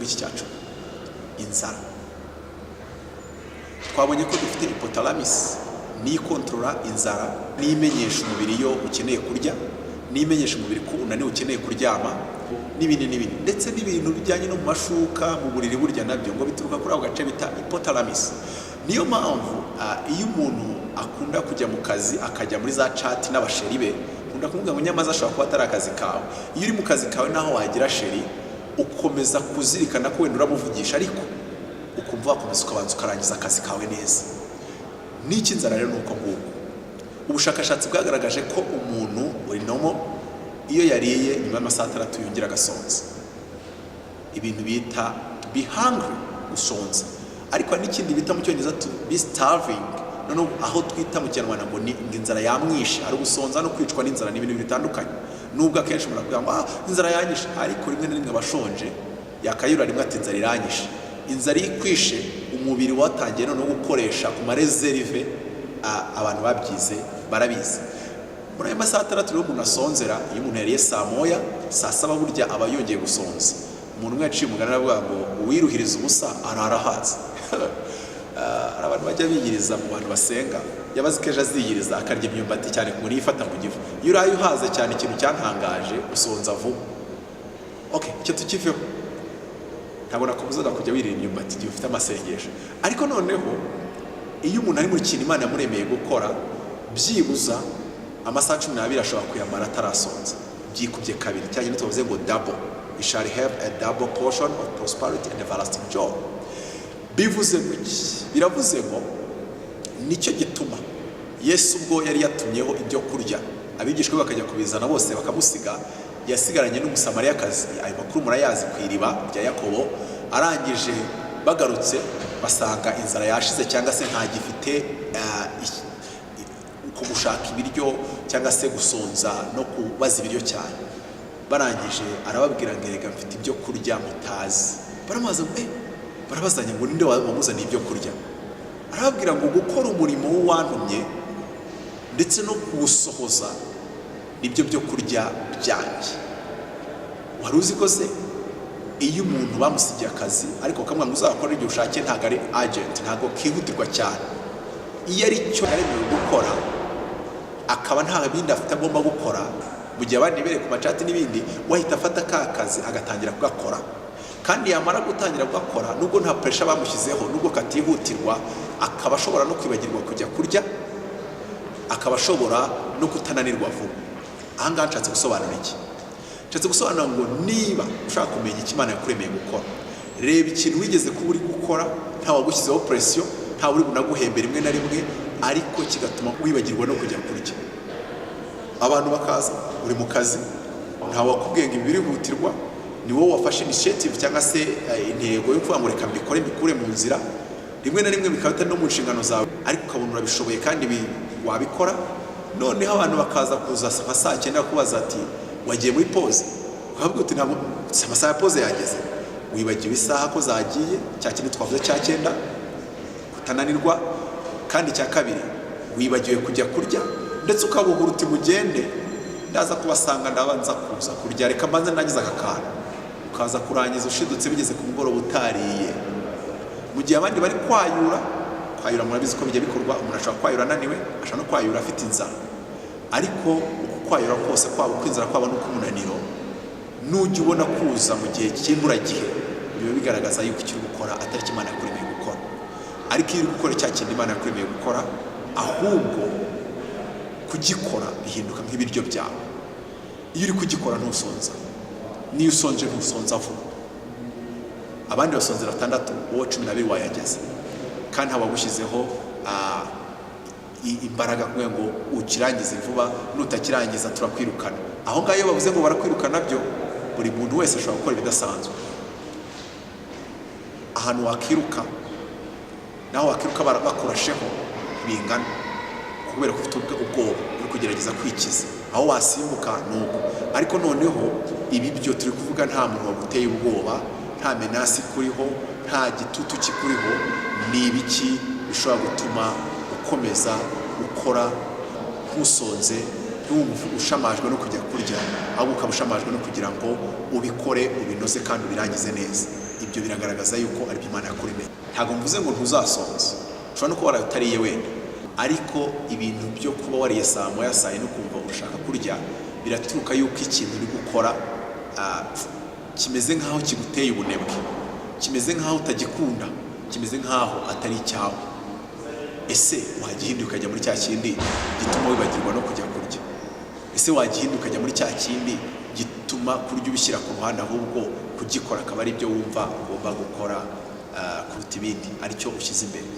Mvuge iki cya 10, inzara. Twabonye ko dufite hypothalamus, niyo ikontorora inzara, niyo imenyesha umubiri iyo ukeneye kurya, niyo imenyesha umubiri ko unaniwe, ukeneye kuryama, n'ibindi n'ibindi, ndetse n'ibintu bijyanye no mu mashuka, mu buriri. Burya nabyo ngo bituruka kuri ako gace bita hypothalamus. Niyo mpamvu iyo umuntu akunda kujya mu kazi, akajya muri za chat n'abachéri be, akunda kumubwira ngo nyamaze ashobora kuba atari akazi kawe. Iyo uri mu kazi kawe, naho wagira chéri, ukomeza kuzirikana ko wenda uramuvugisha, ariko ukumva wakomeza ukabanza ukarangiza akazi kawe neza. N'iki nzara rero ni uko nguko. Ubushakashatsi bwagaragaje ko umuntu uri normal, iyo yariye, nyuma y'amasaha 6 yongera agasonza, ibintu bita to be hungry, gusonza. Ariko hari n'ikindi bita mu Cyongereza to be starving, noneho aho twita mu Kinyarwanda ngo ni ngo inzara yamwishe. Ari ugusonza no kwicwa n'inzara, ni ibintu bitandukanye, nubwo akenshi umuntu avuga ngo "Ah, inzara yanyishe", ariko rimwe na rimwe abashonje yakayura rimwe ati "Inzara iranyishe". Inzara iyo ikwishe, umubiri watangiye noneho gukoresha ku maréserve. Abantu babyize barabizi. Muri ayo masaha 6 rero umuntu asonzera, iyo umuntu yariye saa 1, saa 7 burya aba yongeye gusonza. Umuntu umwe yaciye umugani aravuga ngo "Uwiruhiriza ubusa arara ahaze". Hari abantu bajya biyiriza mu bantu basenga, yabaze ko ejo aziyiriza akarya imyumbati cyane ku muntu yifata mu gifu. Iyo uraye uhaze cyane, ikintu cyantangaje, usonza vuba. Okay, icyo tukiveho. Ntabwo nakubuzaga kujya wirira imyumbati igihe ufite amasengesho, ariko noneho iyo umuntu ari mu kintu Imana yamuremeye gukora, byibuza amasaha 12 ashobora kuyamara atarasonza, byikubye kabiri. Cyangwa tuvuze ngo double, you shall have a double portion of prosperity and everlasting joy. Bivuze ngo iki? Biravuze ngo nicyo gituma Yesu, ubwo yari yatumyeho ibyo kurya, abigishwa be bakajya kubizana bose bakamusiga, yasigaranye n'Umusamariyakazi. Ayo makuru murayazi, ku iriba rya Yakobo. Arangije bagarutse basanga inzara yashize, cyangwa se ntagifite uko gushaka ibiryo cyangwa se gusonza no kubaza ibiryo cyane. Barangije arababwira ngo "Erega mfite ibyo kurya mutazi". Baramubaza ngo barabazanya ngo "Ninde wamuzaniye ibyo kurya?" Arababwira ngo "Gukora umurimo w'uwantumye ndetse no kuwusohoza nibyo byo kurya byanjye". Wari uzi ko se iyo umuntu bamusigiye akazi, ariko bakamubwira ngo "Uzakora igihe ushakiye, ntabwo ari urgent, ntabwo kihutirwa cyane", iyo ari cyo yaremewe gukora, akaba nta bindi afite agomba gukora, mu gihe abandi bibereye ku machat n'ibindi, we ahita afata ka kazi agatangira kugakora. Kandi yamara gutangira kugakora, nubwo nta pressure bamushyizeho, nubwo katihutirwa, akaba ashobora no kwibagirwa kujya kurya, akaba ashobora no kutananirwa vuba. Aha ngaha nshatse gusobanura iki? Nshatse gusobanura ngo niba ushaka kumenya icyo Imana yakuremeye gukora, reba ikintu wigeze kuba uri gukora, nta wagushyizeho pression, ntawe uri bunaguhembe rimwe na rimwe, ariko kigatuma wibagirwa no kujya kurya. Abantu bakaza uri mu kazi, nta wakubwiye ngo ibi birihutirwa, ni wowe wafashe initiative cyangwa se intego yo kuvuga ngo "Reka mbikore, mbikure mu nzira". Rimwe na rimwe bikaba bitari no mu nshingano zawe, ariko ukabona urabishoboye kandi wabikora. Noneho abantu bakaza kuza nka saa 9 kubaza ati "Wagiye muri pause?" Ukababwira uti "Ntabwo amasaha ya pause yageze". Wibagiwe isaha ko zagiye. Cya kintu twavuze cya cyenda, kutananirwa. Kandi icya kabiri, wibagiwe kujya kurya, ndetse ukabuhura uti "Mugende, ndaza kubasanga, ndabanza kuza kurya, reka mbanze ndangize aka kantu". Ukaza kurangiza ushidutse bigeze ku mugoroba utariye, mu gihe abandi bari kwayura. Kwayura murabizi ko bijya bikorwa. Umuntu ashobora kwayura ananiwe, ashobora no kwayura afite inzara, ariko uku kwayura kose, kwaba ukw'inzara, kwaba n'ukw'umunaniro, nujya ubona kuza mu gihe cy'imburagihe, biba bigaragaza yuko icyo uri gukora atari cyo Imana yakuremeye gukora. Ariko iyo uri gukora cya kintu Imana yakuremeye gukora, ahubwo kugikora bihinduka nk'ibiryo byawe. Iyo uri kugikora ntusonza, n'iyo usonje ntusonza vuba. Abandi basonzera 6, wowe 12 wayageze, kandi ntawagushyizeho imbaraga kugira ngo ukirangize vuba, "Nutakirangiza turakwirukana". Aho ngaho iyo bavuze ngo barakwirukana byo, buri muntu wese ashobora gukora ibidasanzwe. Ahantu wakiruka naho wakiruka bakurasheho bingana, kubera ko ufite ubwoba, uri kugerageza kwikiza. Aho wasimbuka ni uko. Ariko noneho ibi byo turi kuvuga, nta muntu waguteye ubwoba, nta menace ikuriho, nta gitutu kikuriho, ni ibiki bishobora gutuma ukomeza ukora ntusonze, ntiwumve ushamajwe no kujya kurya, ahubwo ukaba ushamajwe no kugira ngo ubikore, ubinoze kandi ubirangize neza? Ibyo biragaragaza yuko aribyo Imana yakuremeye. Ntabwo mvuze ngo ntuzasonza, ushobora no kuba waraye utariye wenda, ariko ibintu byo kuba wariye saa 1, saa 4, ukumva ushaka kurya, biraturuka yuko ikintu uri gukora kimeze nk'aho kiguteye ubunebwe, kimeze nk'aho utagikunda, kimeze nk'aho atari icyawe. Ese wagihinduka ukajya muri cya kindi gituma wibagirwa no kujya kurya? Ese wagihinduka ukajya muri cya kindi gituma kurya ubishyira ku ruhande, ahubwo kugikora akaba ari byo wumva ugomba gukora kuruta ibindi, aricyo ushyize imbere?